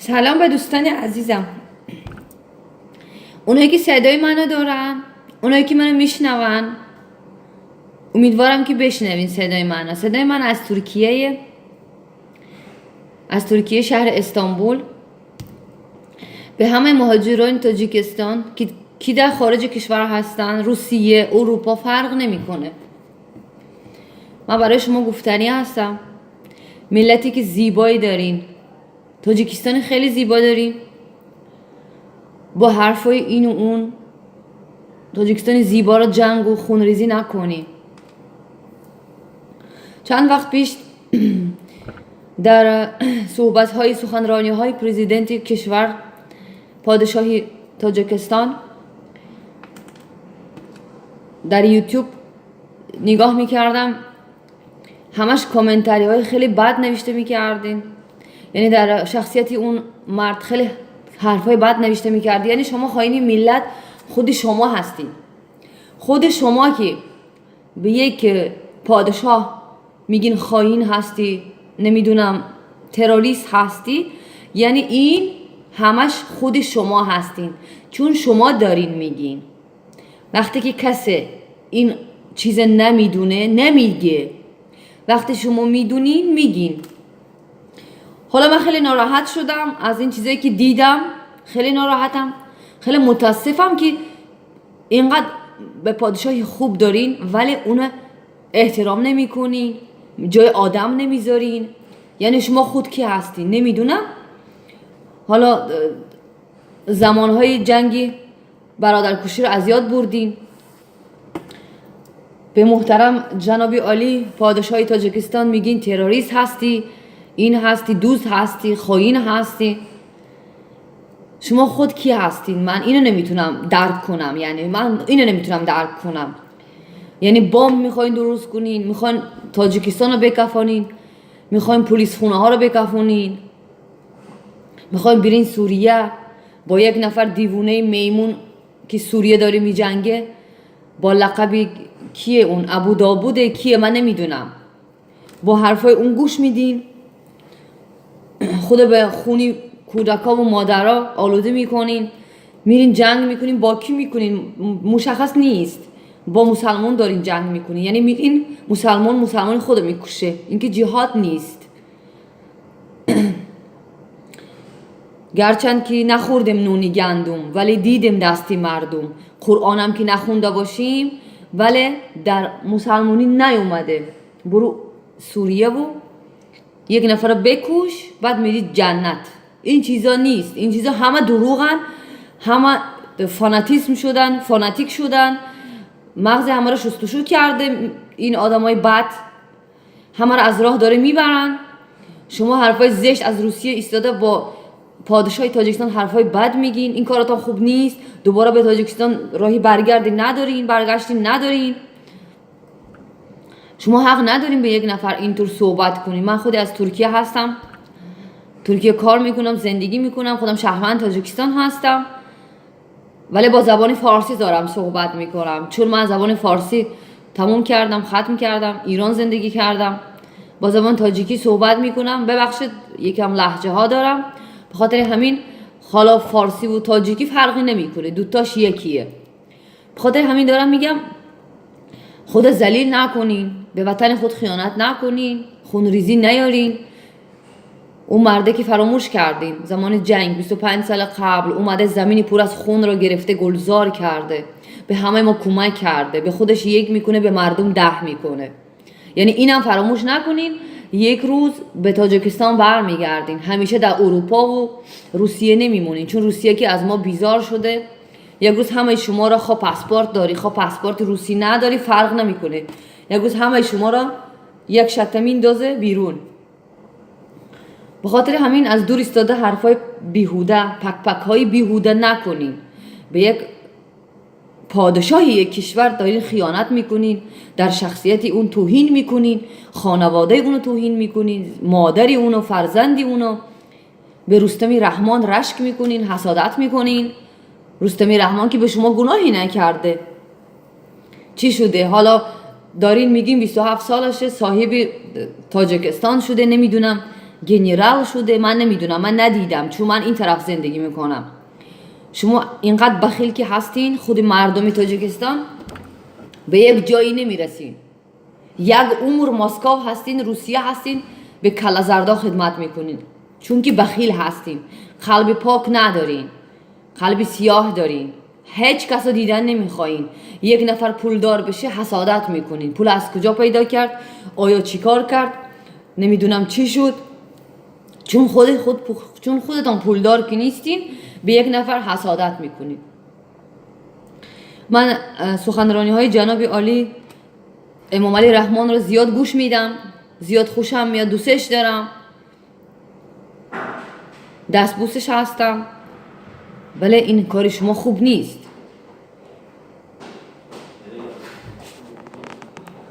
سلام به دوستان عزیزم، اونایی که صدای منو دارن، اونایی که منو میشنون. امیدوارم که بشنوین صدای منو. صدای من از ترکیه، از ترکیه، شهر استانبول. به همه مهاجران تاجیکستان که در خارج کشور هستن، روسیه، اروپا، فرق نمیکنه، من برای شما گفتنی هستم. ملتی که زیبایی دارین، تاجیکستان خیلی زیبا داریم. با حرفای این و اون تاجیکستان زیبا را جنگ و خونریزی نکنیم. چند وقت پیش در صحبت های سخنرانی های پرزیدنت کشور، پادشاهی تاجیکستان، در یوتیوب نگاه میکردم، همش commentary های خیلی بد نوشته میکردین. یعنی در شخصیتی اون مرد خیلی حرفای بد نوشته میکرد. یعنی شما خائنی ملت خود شما هستین. خود شما که به یک پادشاه میگین خائن هستی، نمیدونم تروریست هستی، یعنی این همش خود شما هستین، چون شما دارین میگین. وقتی که کسی این چیز نمیدونه نمیگه، وقتی شما میدونین میگین. حالا من خیلی ناراحت شدم از این چیزایی که دیدم. خیلی ناراحتم، خیلی متاسفم که اینقدر به پادشاهی خوب دارین ولی اون احترام نمیکنین، جای آدم نمیذارین. یعنی شما خود کی هستین؟ نمیدونم. حالا زمانهای جنگی برادرکشی رو از یاد بردین. به محترم جناب عالی پادشاهی تاجیکستان میگین تروریست هستی، این هستی، دزد هستی، خائن هستی. شما خود کی هستین؟ من اینو نمیتونم درک کنم. یعنی من اینو نمیتونم درک کنم. یعنی بمب میخواین درست کنین، میخواین تاجیکستان رو بکفانین، میخواین پلیس خونه ها رو بکفونین، میخواین برین سوریه با یک نفر دیوونه میمون که سوریه داره میجنگه با لقبی کیه اون، ابو داووده، کیه، من نمیدونم. با حرفای اون گوش میدین، خود به خونی کودکا و مادرها آلوده میکنین، میرین جنگ میکنین. با کی میکنین؟ مشخص نیست. با مسلمان دارین جنگ میکنین. یعنی میرین مسلمان مسلمان خود میکشه. این که جهاد نیست. گرچند که نخوردیم نونی گندم ولی دیدیم دستی مردم. قرآنم که نخونده باشیم ولی در مسلمانی نیومده برو سوریه و یک نفر رو بکش بعد میری جنت. این چیزا نیست. این چیزا همه دروغن، همه فاناتیسم شدن، فاناتیک شدن. مغز همه رو شستشو کرده این آدمای بد، همه رو از راه داره میبرن. شما حرفای زشت از روسیه ایستاده با پادشاه تاجیکستان حرفای بد میگین. این کاراتون خوب نیست. دوباره به تاجیکستان راهی برگردی ندارین، برگشتی ندارین. شما حق ندارین به یک نفر اینطور صحبت کنین. من خودی از ترکیه هستم، ترکیه کار میکنم، زندگی میکنم، خودم شهروند تاجیکستان هستم ولی با زبان فارسی دارم صحبت میکنم، چون من زبان فارسی تموم کردم، ختم کردم، ایران زندگی کردم. با زبان تاجیکی صحبت میکنم. ببخشید یکم لهجه ها دارم، به خاطر همین. حالا فارسی و تاجیکی فرقی نمیکنه، دوتاش یکیه. به خاطر همین دارم میگم خود ذلیل نکنین، به وطن خود خیانت نکنین، خونریزی نیارین. اون مرده که فراموش کردین، زمان جنگ 25 سال قبل اومده زمینی پر از خون رو گرفته، گلزار کرده، به همه ما کمک کرده. به خودش یک میکنه، به مردم 10 میکنه. یعنی اینم فراموش نکنین. یک روز به تاجیکستان برمیگردین. همیشه در اروپا و روسیه نمیمونین، چون روسیه که از ما بیزار شده. یک روز همه شما را، خواه پاسپورت داری خواه پاسپورت روسی نداری، فرق نمیکنه، یک روز همه شما را یک شته میندازه بیرون. به خاطر همین از دور ایستاده حرفای بیهوده، پک پک های بیهوده نکنین. به یک پادشاهی یک کشور دارین خیانت میکنین، در شخصیت اون توهین میکنین، خانواده اونو توهین میکنین، مادری اونو، فرزندی اونو. به رستمی رحمان رشک میکنین، حسادت میکنین. رستمی رحمان که به شما گناهی نکرده. چی شده حالا دارین میگین 27 سالشه، صاحب تاجیکستان شده، نمیدونم. Генерал шуде, ман намедунам, ман надидам, чун ман ин тараф зиндагӣ мекунам. Шумо инқадр бахил ки ҳастин, худи мардуми Тоҷикистон ба як ҷое намерасин. Як умр Москов ҳастин, Русия ҳастин, ба калазарда хидмат мекунин, чунки бахил ҳастин, қалби пок надорин, қалби сиёҳ дорин, ҳеҷ касо дидан намехоҳин. Як нафар пулдор бشه, ҳасодат мекунин. Пул аз куҷо пайдо кард, оё чӣ кор кард, намедунам, чӣ шуд? Чун худатон пулдор ки нестин, ба як нафар ҳасодат мекунед. Ман суханрониҳои ҷаноби олӣ Эмомалӣ Раҳмонро зиёд гӯш медам, зиёд хушам меяд, дӯстеш дорам, дастбӯсаш ҳастам, вале ин кори шумо хуб нест.